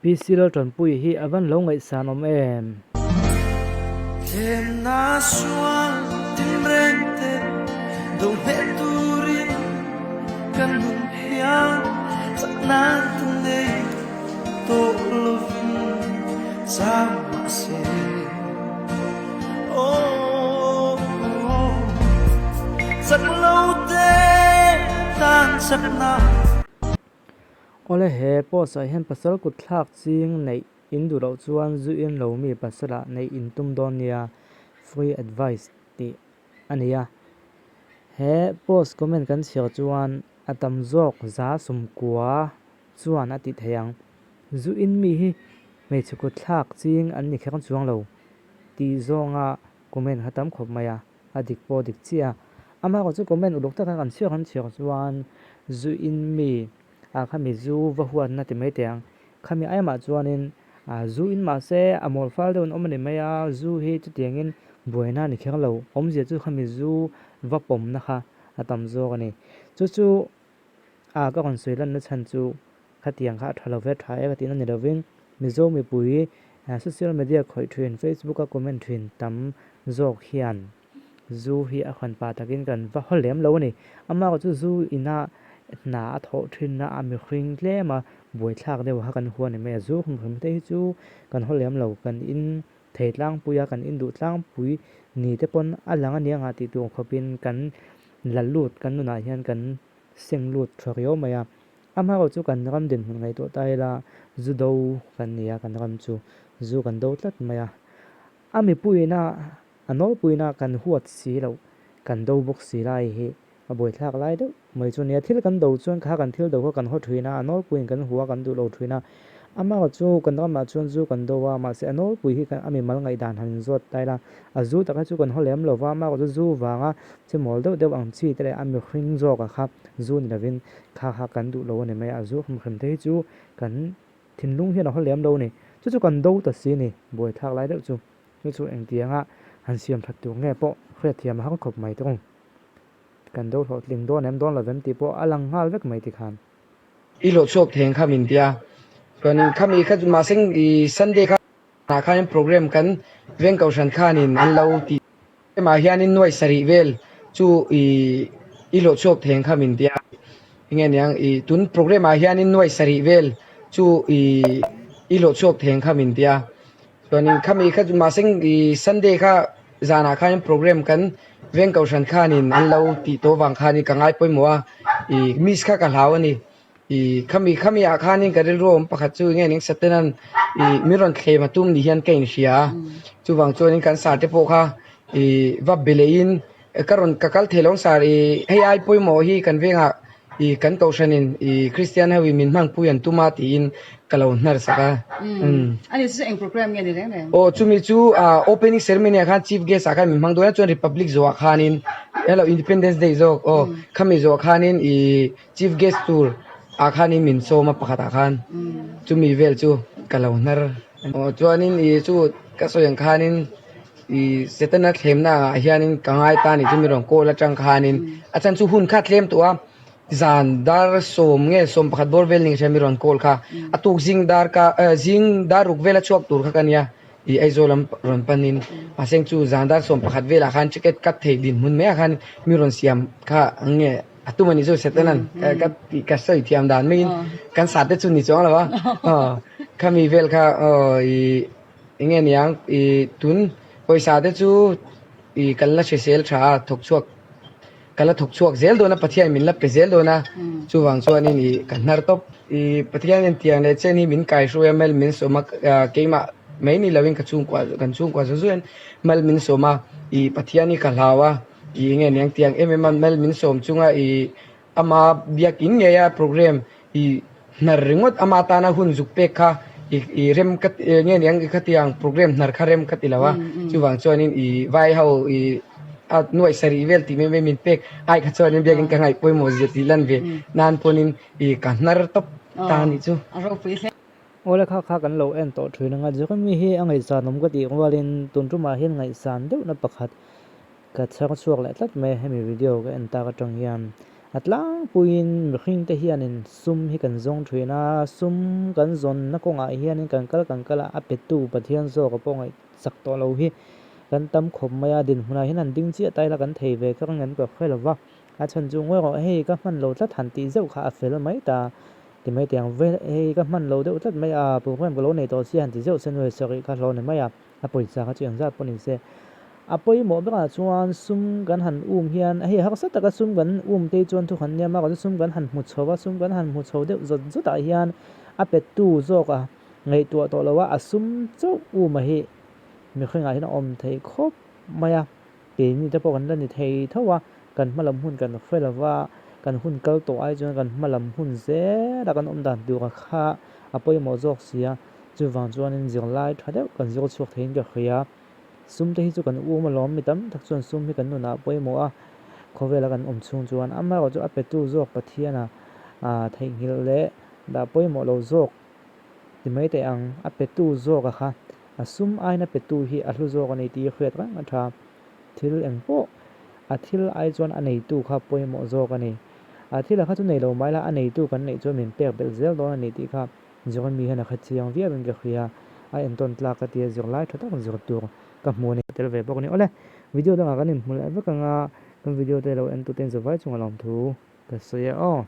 PC Laltanpuii hi a van lo ngaihsan awm em? Thlemna sual tinreng te do hneh turin kan nun hian chakna ta nei tawh lovin chang mahse Aw chak lo te tan chakna. Awle he post ah hian pasal kut thlak ching neih in duh loh chuan zu in lo mi pasal ah neih in tum dawn nia free advice tih a ni a. He post comment kan chhiar chuan a tam zawk 9% chuan a ti thei ang. Zu in mi hi hmeichhe kut thlak ching an ni kher chuang lo tih zawnga comment kha tam khawp mai a. A dik pawh dik chiah a. Amaherawhchu chu comment uluk taka kan chhiar kan chhiar chuan zu in mi ah khami zu va huatna ti mai teh ang. Khami aimah chuanin ah zu in mahse a mawl fal deuh an awm a ni mai a, zu hi chutiangin buaina a ni kher lo. Awmzia chu khami zu va pawmna kha a tam zawk a ni. Chu chu ah ka rawn sawi lanna chhan chu khatiang kha a tha lo ve tha e ka tihna ni lovin Mizo mipui social media khawih thin Facebook a comment thin tam zawk hian zu hi a hawn pah takin kan va haw lem lo a ni. Amaherawhchu chu zu ina hna a thawh thinna a mihring tlem a buaithlak deuh kha kan hua ni mai a, zu hrim te hi chu kan haw lem lo kan in thei tlangpui a kan in duh tlangpui ni te pawn a lang a nia ngah tih tur khawpin kan la lut kan nunah hian kan seng lut tha riau mai a. Amaherawhchu chu kan ram dinhmun ngaihtuah ta ila zu do kan ni a, kan ram chu zu kan do tlat mai a. A mipuiina a nawlpuiina kan huat si loh, kan do bawk si lai hi a buaithlak lai deuh mai chu a nia. Thil kan do chuan kha kan thil do kha kan haw thin a, a nawlpuiin kan hua kan duh lo thin a. Amaherawhchu chu kan ramah chuan zu kan do a, mahse a nawlpui hi a mimal ngaihdan han inzawt ta ila a zu tak hi chu kan haw lem lo va, amaherawhchu chu zu vanga che mawl deuh deuh ang chi te leh a mihring zawka kha zu ni lovin kha kha kan duh lo a ni mai a, zu hrim hrim te hi chu kan thinlung hian a haw lem lo a ni. Chu chu kan do ta si a ni, buaithlak lai deuh chu. Chu chu engtianga han siam that tur nge pawh hriatthiam a har khawp mai thung. Kan do hlawhtling dawn em dawn lo vem tih pawh a lang nghal vek mai tikhan. I hlawh chhuak theng kha min tia, chuanin khami kha mahse i Sunday kha ah khanin program kan veng kohhran khanin an lo ti Hemah hianin nuai sarih vel chu i i hlawh chhuak thei ang kha min tia. Enge niang i tun program ah hianin nuai sarih vel chu i i hlawh chhuak thei ang kha min tia. Chuanin khami kha mahse i Sunday kha zanah khanin program kan veng kohhran khanin an lo tih tawh vang khanin ka ngai pawimawh a, i miss kha ka hlau a ni. I khami khami ah khanin ka rilru awm pakhat chu enge ning Satanan i min rawn thlem a tum ni hian ka inhria a, chuvang chuanin kan sar te pawh kha i va be lehin ka rawn ka kal thei lo ang sar i hei ai pawimawh hi kan vengah i kan kohhranin i Kristian ho in min hmangpui an tum a tiin ka lo hnar sak a. Ani chu eng program nge ni reng reng? Aw chumi chu opening ceremony ah khan chief guest ah khan min hmang dawn a chuan Republic zawhah khanin hello Independence Day zawk aw khami zawhah khanin i Chief guest tur ah khanin min sawm a pakhat ah khan chumi vel chu ka lo hnar aw chuanin ih chu ka sawi ang khanin ih Setana thlemna ah hianin ka ngai ta nih chu mi rawn call atang khanin a chhan chu hun kha tlem tawh a zan dar sawm nge 11 bawr vel ni hria mi rawn call kha a tuk zing dar ka zing dar ruk vel a chhuak tur kha ka nia ih Aizawl lam rawn panin mahse chu zan dar 11 velah khan ticket cut theih dinhmun mai ah khan mi rawn siam kha ang nge. A tum a nih chu Satanan ka tih ka sawi thiam dan maiin kan sat te chu ni chuang lo a khami vel kha aw ih eng nge niang ih tun pawisa te chu ih kan la hrisel tha a thawk chhuak ka la thawk chhuak zel dawn a Pathian min la pe zel dawn a chuvang chuanin ih ka hnar tawp ih Pathianin tiang leh chen hi min kaihruai a mal min sawm a keimah mai ni loin ka chhungkua kan chhungkua zawh zawhin mal min sawm a ih Pathian hi ka hlau a. I nge niang tiang em em a mel min sawm chunga i ama biakin ngei a program i hnar ringawt ama tana hun zuk pek kha i i rem ka nge niang i khatiang program hnar kha rem ka ti lo a chuvang chuanin i vai ho i a nuaih sarih vel tih mai mai min pek ai kha chuanin biakin ka ngaih pawimawh zia tih lan ve nan pawnin i ka hnar tawp ta a nih chu. Awle kha kha kan lo en tawh thin anga Jeremy hi a ngaihsan awm ka tih rualin tun tumah hian ngaihsan deuhna pakhat Ka chhang chhuak leh tlat mai a, hemi video ka en tak atang hian. A tlangpuiin mihringte hianin sum hi kan zawng thin a, sum kan zawnna kawngah hianin kan kal kan kal a, a petu Pathian zawka pawh ngaihsak tawh lo hi kan tam khawp mai a, dinhmunah hian han ding chiah ta ila kan thei ve kha ring an ka hre lo va, a chhan chu ngawi rawh hei ka hman lo tlat han tih zeuh kha a fel mai ta ti mai teh ang, hei ka hman lo deuh tlat mai a, program ka lo nei tawh sia han ti zeuh se nuai sarih kha hlawh ni mai a. A pawisa kha chu engzat pawh ni se. A pawimawh berah chuan sum kan han um hian hei harsa taka sum kan um te hi chuan thu han nia a sum kan han hmu chho a, sum kan han hmu chho deuh zawt zawt ah hian a pettu zawk a ngaihtuah tawh lo a, a sum chauh um a hi mihringah hian a awm thei khawp mai a. Keini te pawh kan la ni thei tho a, kan hma lam hun kan hre lo va, kan hun kal tawh ai chuan kan hma lam hun zel a kan awm dan tur kha a pawimawh zawk si a, chuvang chuanin zirlai tha deuh kan zir chhuak theiin ka hria. Sum te hi chu kan um alawm, mi tam tak chuan sum hi kan nunah a pawimawh a, khawvela kan awm chhung chuan amaherawh chu a petu zawk Pathiana theihnghilh leh dah pawimawh lo zawk ti mai teh ang, a petu zawk a kha. A sum aina petu hi a hlu zawk a ni tih hriat reng a tha. Thil eng pawh a thil ai chuan a neitu kha pawimawh zawk a ni. A thil a kha chu nei lo mai la, a neitu kan neih chuan min pek belh zel dawn a ni tih kha Jeremy hian a kha chiang viau in ka hria. A entawn tlak ka ti a, zirlai tha tak zir tur ka hmu a ni. Tel ve bawk a ni. Awle, video dangah kan inhmu leh vek ang a, kan video te lo en tute in zavai chunga lawmthu ka sawi e aw.